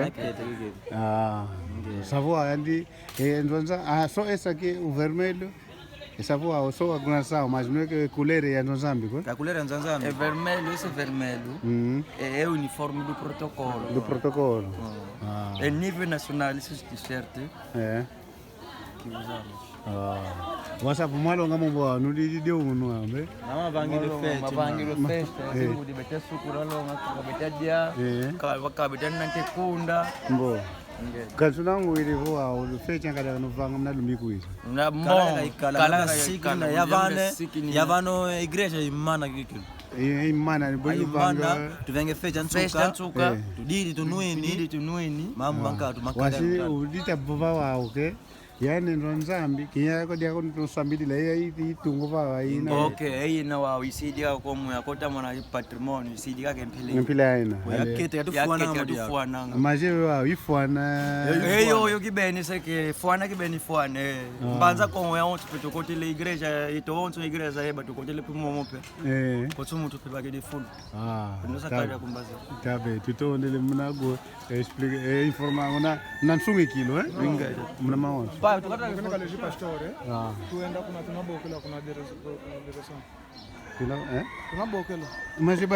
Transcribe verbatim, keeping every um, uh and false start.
é? Akete. Ah. Savo andi, eh, nzonza, ah, só esse aqui, o vermelho. Essa voa, só alguma são, mas não é que colher é nzonzambi, ko? A colher é nzonzambi. É vermelho, esse vermelho. Hum. É, é uniforme do protocolo. Do protocolo. Ah. É nível nacional, esses t-shirt. É. Que usamos. Ah. Wasa pumalo nga mumbo, no di di de unu ambe. Na mavangilo fete. Mavangilo fete. Eh. Siku di bete sukura longa, ka bete dia. Eh. Ka, ka bete nante kunda. Mbo. Nge. Kansi una ngwidi vo, ah, ulu fete nkada kanu vanga muna lumbiku izo. Na mbo. Kala ka ikala, kala ka ikala, sikina, ya vane, sikina. Ya vano igreja imana kiki. I, imana, ni boni vanga. Tuvenge fete nsuka. Fete nsuka. Eh. Tudidi tunwini. Tudidi tunwini. Mambu mankatu, mankatu. Wasi, udita vova wa, okay? Yani ndo Nzambi, kinya ko dia ko nto sambidila, ya i, i tungu va, va ina. Okay, e ina wa isidi ka komu ya kota mwana i patrimoine, isidi ka ke mpila. Mpila ina. Yakete, yatufuana, yakete, yatufuananga. Maje wa, ifuana. Eh, yo, yo kibeni seke, fuana kibeni fuana, eh. Ah. Mbanza Kongo ya onso pe tukotele igreja, ito onso igreja, eh, ba tukotele pe momo pe. Eh. Kotso muntu pe bakedi fulu. Ah. Kunosa kali ya kumbaza. Tabe, tutondele muna go. Explica, eh, informa, una, na nsungi kilo, eh? Inga, muna maonso. Pa, tukata kwenye kale pastor, eh? Ah. Tuenda kuna, tunabokela kuna dire-, kuna direction. Tuna, eh? Tunabokela. Mas iba